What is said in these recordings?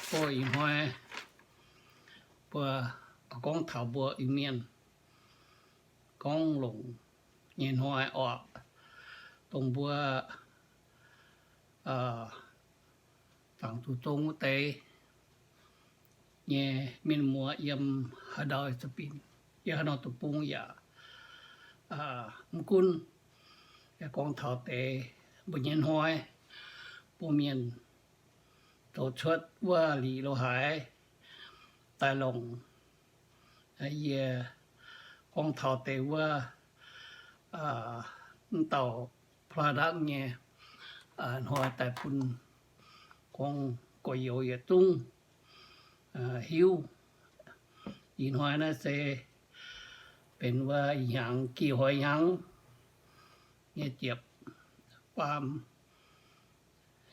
Mbuo ih hnoi mbuo gorngv taux mbuo Iu-Mienh gorngv longc nyei hnoi oc, dongh mbuo zaangc zuqc zong wuov deix nyei mienh muoz yiem haaix ndau za'binc, yiem haaix norm deic-bung yaac mv gunv. Gorngv taux deix mbuo nyei hnoi, mbuo mienh zoux cuotv wuov lic lo haaix daaih longc, yie gorngv taux deix wuov mv dauh product nyei hnoi daaih bun gorngv gorx-youz yietc zungv hiuv. Ih hnoi naaiv se benx wuov ih hnyangx gih hnoi hnyangx nyei ziepc faam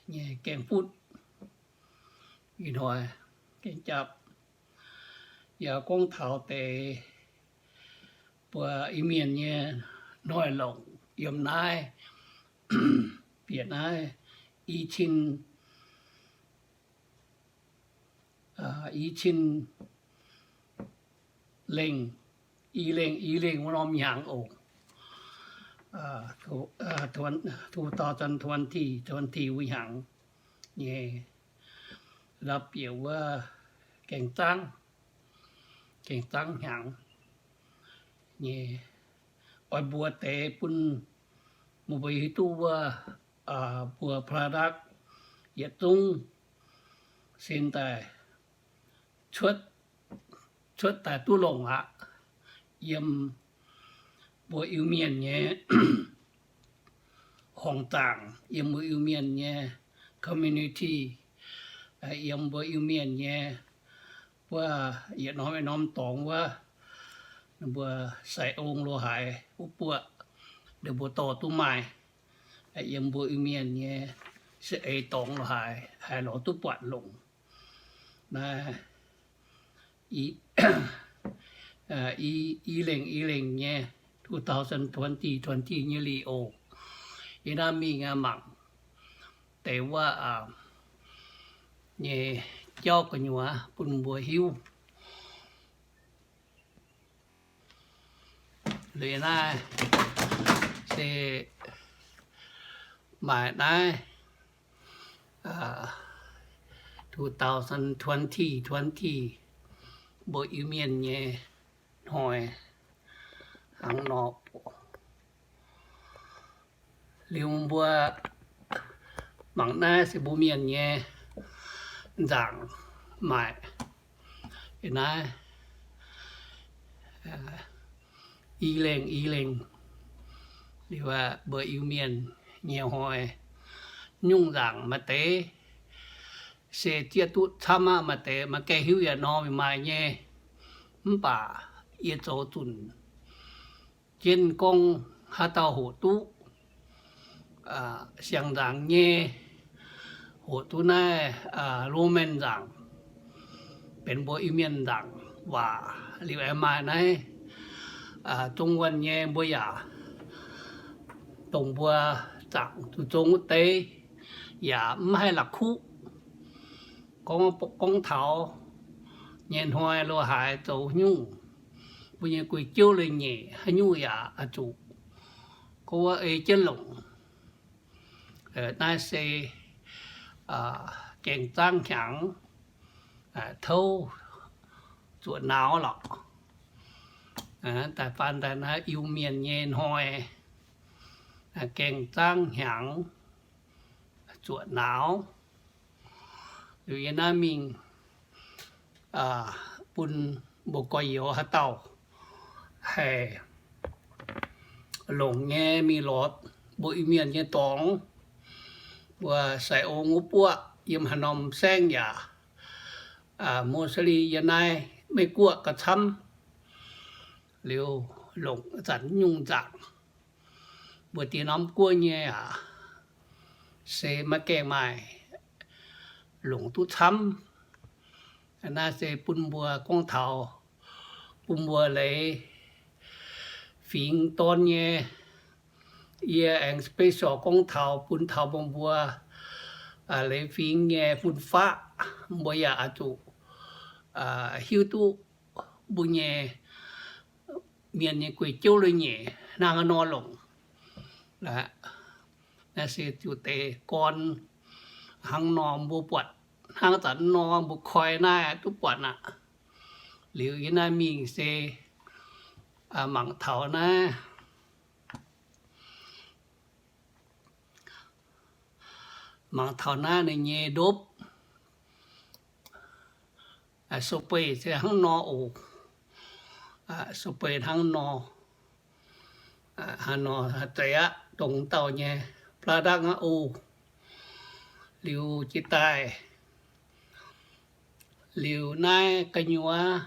nyei gaeng futv. Ih hnoi gaeng japv yaac gorngv taux deix mbuo Iu-Mienh nyei hnoi-longc yiem naaiv, bieqc naaiv i cin, i cin lengh, i lengh, i lengh wuov norm hnyangx oc. Two thousand twenty, twenty wuov hnyangx nyei ndau-bieqc wuov gaeng zaangv, gaeng zaangv hnyangx nyei. Oix mbuox deix bun meih mbuo hiuv duqv wuov, mbuo product yietc zungv sin daaih cuotv, cuotv daaih duqv longc aqv. Yiem mbuo Iu-Mienh nyei horngc zaangc, yiem mbuo Iu-Mienh nyei community, yiem mbuo Iu-Mienh nyei wuov yietc norm yietc norm dorngx wuov, ninh mbuo sai ong lo haaix wuov buoqv, ninh mbuo dorh duqv maaih. Yiem mbuo Iu-Mienh nyei se eix dorngx lo haaix haih lorz duqv buatc longc. Naaiv i lengh i lengh nyei two thousand twenty, twenty nyei lic oc. Yie naaiv mingh mangc deix wuov nyei jauv gu'nyuoz bun mbuo hiuv. Liuz naaiv se maaih naaiv two thousand twenty, twenty mbuo Iu-Mienh nyei hnoi hnangv nor. Liuz mbuo mangc naaiv se mbuo Mienh nyei nzaangc maaic. Naaiv i lengh i lengh, liuz mbuo Iu-Mienh nyei hnoi nyungc nzaangc maaih deix se zieqv duqv camv aqv, maaih deix maiv gaengh hiuv yaac nor mingh maaih nyei. Mv baac yie zoux zunc jienv gorngv haaix dauh hoqc duqv siang-nzaangc nyei, hoqc duqv naaiv Roman nzaangc, benx mbuo Iu-Mienh nzaangc waac. Liuz aengx maaih naaiv zong wuonh nyei mbuo yaac dongh mbuo zaangc zuqc zong wuov deix yaac mv haih la'kuqv gorngv taux nyei hnoi lo haaix zoux nyungc, mbuo nyei guei-jiouv leiz-nyeic haaix nyungc yaac oix zuqc gorngv wuov ei jienv longc. Naaiv se gaeng zaangv hnyangx, touv zuoqc nauz lorqc. Da'faanh daaih naaiv Iu-Mienh nyei hnoi, gaeng zaangv hnyangx zuoqc nauz. Liuz yie naaiv mingh bun mbuo gorx-youz haaix dauh haih longc nyei mingh lorz mbuo Iu-Mienh nyei dorngx. Mbuo sai ong wuov buoqv yiem haaix norm saengv yaac mostly yiem naaiv Meiv Guoqv gauh camv. Liuz longc zanc nyungc nzaangc, mbuo diex norm guoqv nyei aac, se maiv gaengh maaih longc duqv camv. Naaiv se bun mbuo gorngv taux bun mbuo leiz fingx dorn nyei. Yie aengx special gorngv taux bun taux mbuo leiz fingx nyei fun-faqv, mbuo yaac oix zuqc hiuv duqv mbuo nyei mienh nyei guei-jouv lui nyeic hnangv haaix nor longc. Naaiv se ziouc deix gorn hnangv nor mbuo buatc, hnangv zanc nor mbuo koi naaiv duqv buatc aqv. Liuz yie naaiv mingh se mangc taux naaiv, mangc taux naaiv ninh nyei ndopv, sou-beih se hnangv nor oc. Sou-beih hnangv nor, hnangv nor zeiz aqv, dongh dauh nyei plaa ndangv aqv oc. Liuz jiex daaih, liuz naaiv gu'nyuoz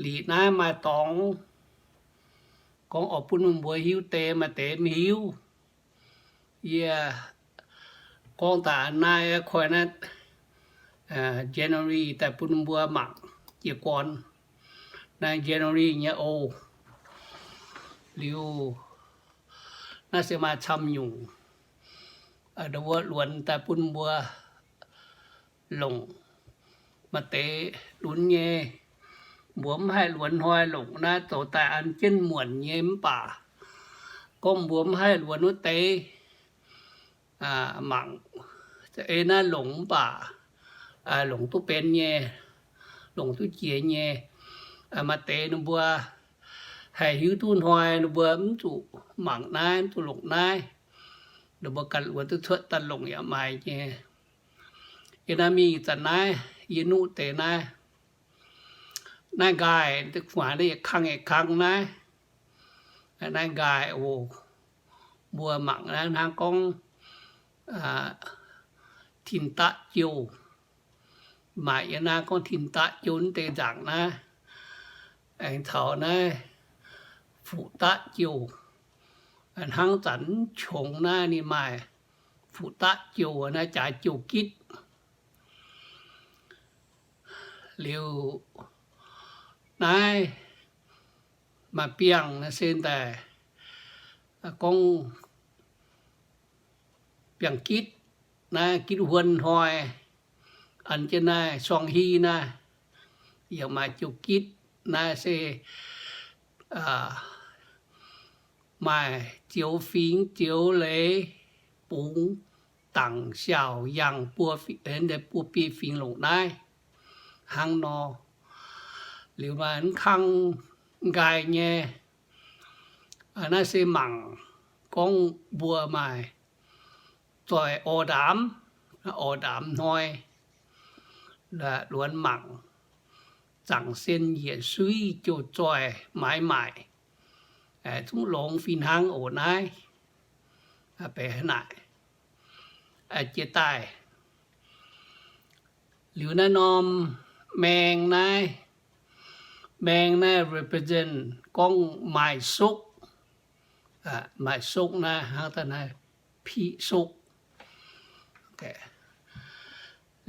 liqc naaiv maaih dorngx gorngv oix bun mbuo hiuv deix, maaih deix maiv hiuv. Yie gorngv daaih naaiv koi naaiv January daaih bun mbuo mangc jiez gorn. Naaiv January nyei oc. Liuz naaiv se maaih camv nyungc, wuov luonx daaih bun mbuo longc. Maaih deix lunx nyei, mbuo mv haih luonx hnoi longc naaiv, zoux daaih an jienv muonc nyei mv baac gorngv mbuo mv haih luonx wuov deix, mangc ei naaiv longc mv baac longc duqv benx nyei, longc duqv jiex nyei. Maaih deix ninh mbuo haih hiuv duqv hnoi ninh mbuo mv zuqc mangc naaiv, mv zuqc longc naaiv, ninh mbuo ganh luonx duqv cuotv daaih longc yaac maaih nyei. Yie naaiv mingh zanc naaiv yie nuqv deix naaiv, naaiv nqaai, deix gu'nguaaic naaiv yietc kang yietc kang naaiv, naaiv nqaai oc. Mbuo mangc naaiv hnangv gorngv tin-daqv jouh. Maaih yie naaiv gorngv tin-daqv jouh deix nzaangc naaiv, aengx taux naaiv fuqv-daqv jouh. Hnangv zanc mv qongx naaiv ninh maaih fuqv-daqv jouh, naaiv jaax jouh gitv. Liuz naaiv maaih biangh naaiv se daaih gorngv biangh gitv, naaiv gitv huon hnoi, an jienv naaiv suang hi naaiv, yaac maaih jouh gitv. Naaiv se maaih zioux fingx zioux leiz bungx dangc siaauc yangh buo, buo biei fingx longc naaiv hnangv nor. Liuz maaih mv kang nqaai nyei, naaiv se mangc gorngv mbuo maaih zoih orv ndaamv, orv ndaamv hnoi, luonx mangc, zaangc sen yietc suiv jouh zoih maaiz maaic, zungv longx fih hnangv oc naaiv. Benx naaic, jiex daaih. Liuz naaiv norm maeng naaiv, maeng naaiv represent gorngv maaih sokv, maaih sokv naaiv hnangv daaih naaiv piqv sokv.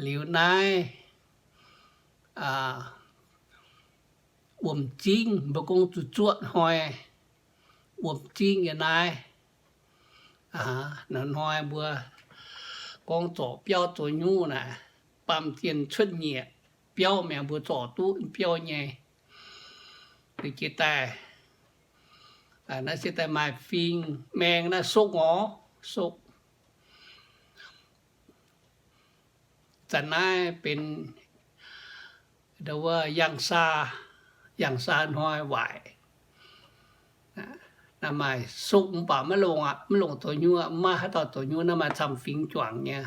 Liuz naaiv wuom-zingv, mbuo gorngv zuqc zuoqv hnoi, wuom-zingv nyei naaiv. Hnoi mbuo gorngv zorc biauv zoux nyungc naaic, baamh zienh cuotv nyieqc biauv mi'aqv, mbuo zorc duqv biauv nyei. Jiex daaih, naaiv se daaih maaih fing maeng naaiv sokv orv, sokv. Zanc naaiv benx wuov yangh saa, yangh saa hnoi waaic. Naaiv maaih sokv mv baac maiv longc aqv, mv longc zoux nyungc, maiv maaih haaix dauh zoux nyungc, naaiv maaih camv fingx juangc nyei.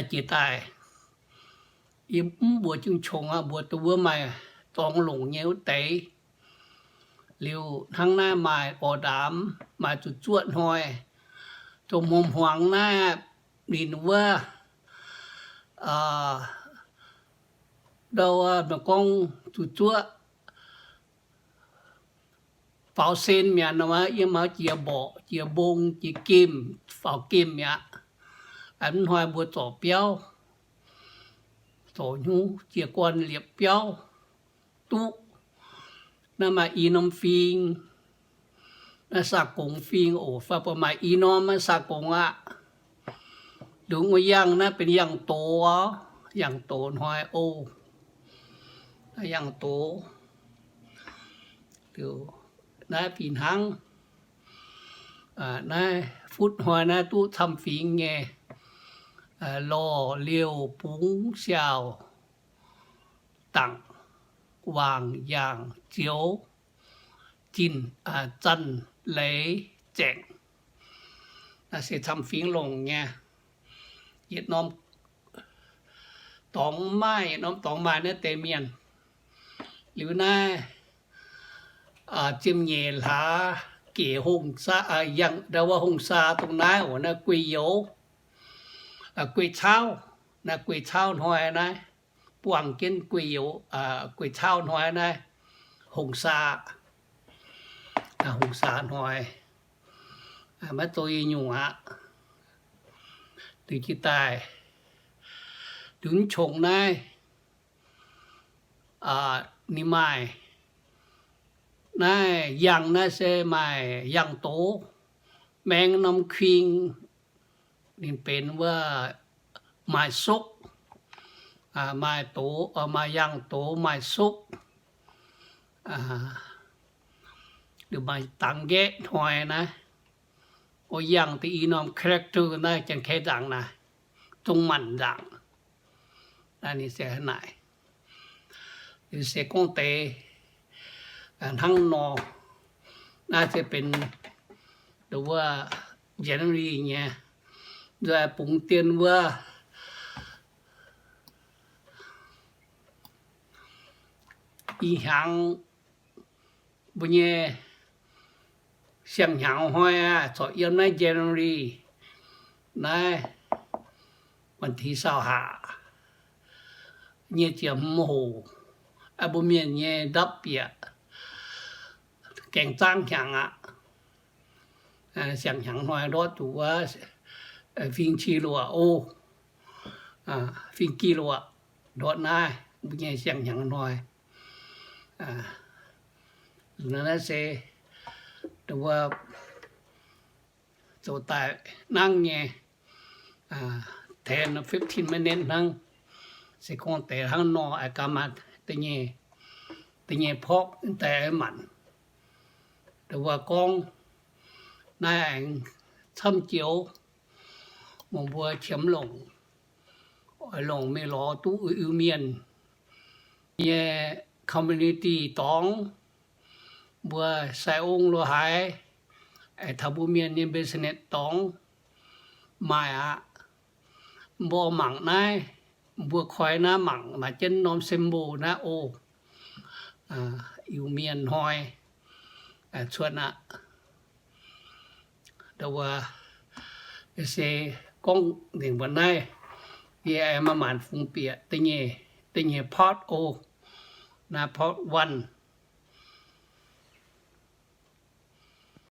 Jiex daaih, yie mv mbuox jienv qongx aqv, mbuox dongh wuov maaih dorngx longc nyei wuov deix. Liuz hnangv naaiv maaih orv ndaamv, maaih zuqc zuoqv hnoi, dongh hmuangx-hmuangx naaiv ninh wuov, ndau, meih gorngv zuqc zuoqv faaux sen mi'aqv nor, yiem haaix jiex mborqc, jiex mbong, jiex gemh, faaux gemh mi'aqv. Mv hnoi mbuo zorc biauv, zorc nyungc jiez gorn liepc biauv duqv. Naaiv maaih i norm fing, Naaiv saa-gongx fing oc, fai bun maaih i norm naaiv saa-gongx aqv. Ndongc wuov yangh naaiv benx yangh doz, yangh doz hnoi oc. Yangh doz, naaiv fih hnangv. Naaiv futv hnoi naaiv duqv camv fingx nyei, lorh, liouh, bungx, siaauc, dangc, wangc, yaangh, zioux, zinh, zanh, leiz, zaengc. Naaiv se camv fingx longc nyei. Yietc norm dorngx maaih, yietc norm dorngx maaih naaiv deix mienh. Liuz naaiv ziepc nyeic hlaax gec hongh saa, yangh ndau wuov hongh saa dongh naaiv oc, naaiv guei youz, guei caauv, naaiv guei caauv hnoi naaiv, buangh jienv guei youz, guei caauv hnoi naaiv, hongh saa, hongh saa hnoi, maiv zoux nyungc aqv. Liuz jiex daaih, liuz mv qongx naaiv, ninh maaih naaiv yangh naaiv se maaih yangh doz, maeng norm kuing, ninh benx wuov maaih sokv, maaih doz, maaih yangh doz maaih sokv, maaih dangx nqaeqv hnoi naaiv. O, yangh deix i norm character naaiv Janx-Kaeqv nzangc naaiv, Zong Maanc nzangc. Naaiv ninh se hnangv naaic. Ninh se gorngv deix hnangv nor. Naaiv se benx wuov January nyei, nzuih bungx dien wuov i hnyangx mbuo nyei siang-hnyangx hnoi aqv, corc yiem naaiv January naaiv, วันที่ซาวห้า nyei ziepc hmz hoc, mbuo mienh nyei ndapv bieqc gaeng zaangv hnyangx aqv. Siang-hnyangx hnoi ndortv zuqc wuov fing qi luoqc o, fing qi luoqc ndortv naaiv mbuo nyei siang-hnyangx hnoi. Naaiv se zoux daaih nangv nyei, ten fifteen minutes hnangv. Se gorngv deix hnangv nor, ga'maah da'nyeic porv daaih manc. Wuov gorngv naaiv aengx camv joux, mbuo qiemx longc, oix longc mingh lorz duqv Iu-Mienh nyei community dorngx, mbuo sai ong lo haaix, taux mbuo mienh nyei business dorngx maaih aqv. Mbuo mangc naaiv, mbuo koi naaiv mangc maaih jienv norm symbol naaiv o, Iu-Mienh hnoi cuotv aqv. Se gorngv nzengc mbuo naaiv, yie aengx maaih maanc fungx bieqc da'nyeic part o, naaiv part one.